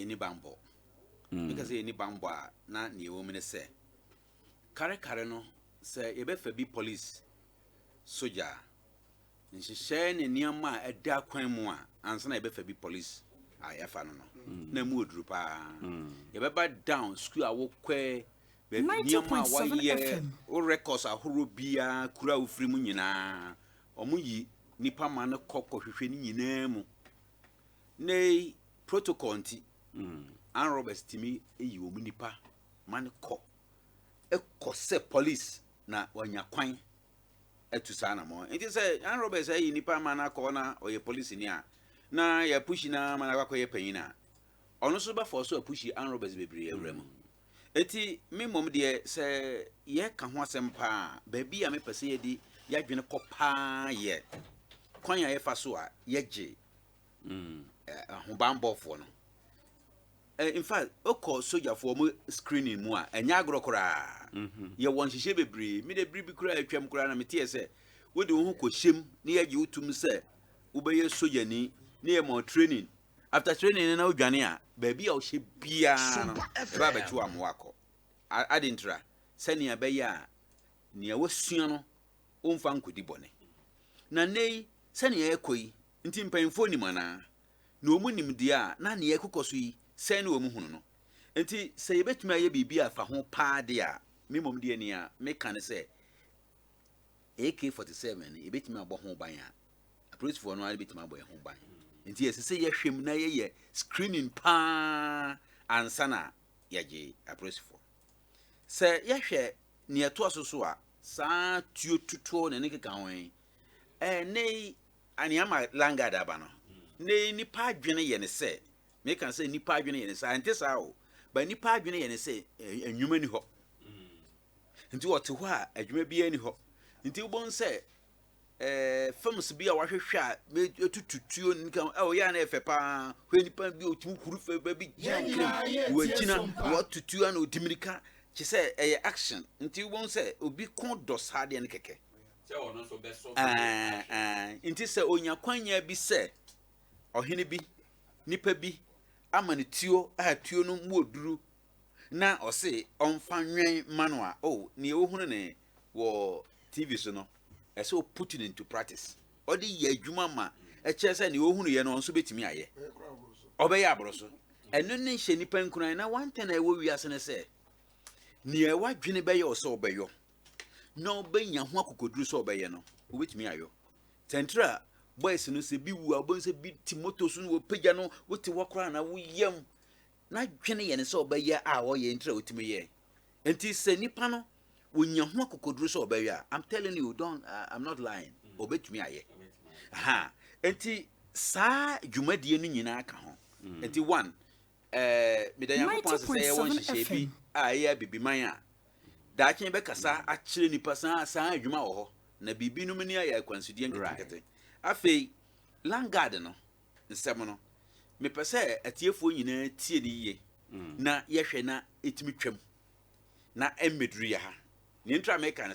Yɛnni bammɔ. Meka sɛ yɛnni bammɔ a, na nea ɛwɔ mu ne sɛ, karekare no, sɛ yɛbɛfa bi police, sogya a, nhyehyɛe ne nneɛma a ɛda kwan mu a ansa na yɛbɛfa bi police a yɛafa no no, na emu oduru paa. Yɛbɛba down school a wokɔɛ, baabi nneɛma a 90.7 wayɛ, FM. wo records ahorow biara, kura a wofiri mu nyinaa, wɔn yi nipa ma no kɔ kɔhwehwɛ ne nyinaa mu. Ne protocol nti, armed robbers tumi yi wɔn nipa ma no kɔ ɛkɔ sɛ police na wanya kwan atu saa anamɔ. Nti sɛ armed robbers ayi nipa ma no akɔ na ɔyɛ police ni a, na yɛ push na ma no akɔyɛ panyin a, ɔno nso bɛfɔ so apush armed robbers bebree awura mu. Eti me mmom deɛ, sɛ yɛka ho asɛm paa, baabi a mepɛ sɛ yɛde yɛadwene kɔ paa yɛ kwan a yɛfa so a yɛgye ahobanbɔfoɔ no. In fact, wokɔ sogyafoɔ mu screening mu a, ɛnyɛ agorɔ koraa. Yɛwɔ nhyehyɛ bebree. Mede bere bi koraa atwam koraa na meteɛ sɛ wode wo ho kɔhyɛm na yɛgye wo tom sɛ wobɛyɛ sogyani na yɛma training. After training no na wodwane a, baabi a wohyɛ biara no, ɛbɛ abɛkye wo ama wakɔ ade ntra sɛnea ɛbɛyɛ a nea wasua no womfa nkɔdi bɔne. Na nnɛ yi, sɛnea ɛkɔ yi nti, mpanyimfoɔ nim anaa na wɔn nim deɛ a na nea ɛkokɔ so yi sɛn ne wɔn hunu no. Nti sɛ yɛbɛtumi ayɛ biribi a fa ho paa deɛ a, me mmom deɛ, nea meka ne sɛ AK-47 no, yɛbɛtumi abɔ ho ban a, apolisifoɔ no ara bɛtumi abɔ yɛn ho ban. Nti ɛsɛ sɛ yɛhwɛ mu na yɛyɛ screening paa ansa na yɛgye apolisifoɔ. Sɛ yɛhwɛ nea ɛtoa so so a, saa tuo tutuo ne ne keka ho yi, ɛnɛ yi nea ama landguard aba no, ne nipa adwene yɛ ne sɛ, meka sɛ nipa adwene yɛ ne sɛ, ɛnte saa o, ba nipa adwene yɛ ne sɛ nnwuma ni hɔ, nti wɔte hɔ a adwuma biara ni hɔ. Nti wobɛhu sɛ films bi a wahwehwɛ a etutu tuo ne ka ɔyɛ a na ɛfɛ paa. Hwɛ nipa bi a otumi huru fɛ baabi gyina nkirim wɔgyina wɔtutu a na odi mirika kyɛ sɛ ɛyɛ action. Nti wobɛhu sɛ obi ko dɔ saa adeɛ no kɛkɛ. Nti sɛ onya kwanya bi sɛ ɔhene bi, nipa bi ama no tuo a tuo no mu oduru na ɔse ɔmfa nwɛn ma no a, oh, nea ohunu ne wɔ TV so no, ɛsɛ o put it into practice, ɔde yɛ adwuma ma ɛkyerɛ sɛ nea ohunu yɛ no, ɔno nso bɛtumi ayɛ, ɔbɛyɛ aboro so. Ɛno ne hyɛ nipa nkuran. Na one thing a ɛwɔ wiase ne sɛ nea ɛwɔ adwene bɛyɛ ɔsɛ ɔbɛyɔ na ɔbɛnya ho akokoduru sɛ ɔbɛyɛ no, wobɛtumi ayɔ. Tɛntɛrɛ a boys no sɛ bi wu a, wobɛhu sɛ bi te moto so no, wɔpagya no, wote hɔ koraa na woyam n'adwene yɛ ne sɛ ɔbɛyɛ a ɔyɛ ntira otumi yɛ. Nti sɛ nipa no wonya ho akokoduru sɛ ɔbɛyɛ a, I'm telling you, don't I'm not lying, ɔbɛtumi ayɛ ha. Nti saa dwumadie no nyinaa ka ho. Nti one, meda Nyankopɔn ase sɛ yɛwɔ nhyehyɛ bi a ɛyɛ abibiman a daakye bɛkasa akyerɛ nipa saa saa adwuma wɔ hɔ na biribi nom ni ayɛ akwansideɛ nketenkete. Afei landguard no nsɛm no, mepɛ sɛ atiefoɔ nyinaa tie ne yie na yɛhwɛ na ɛtumi twam na ɛmmɛduru yɛ ha. Nea ntura meka no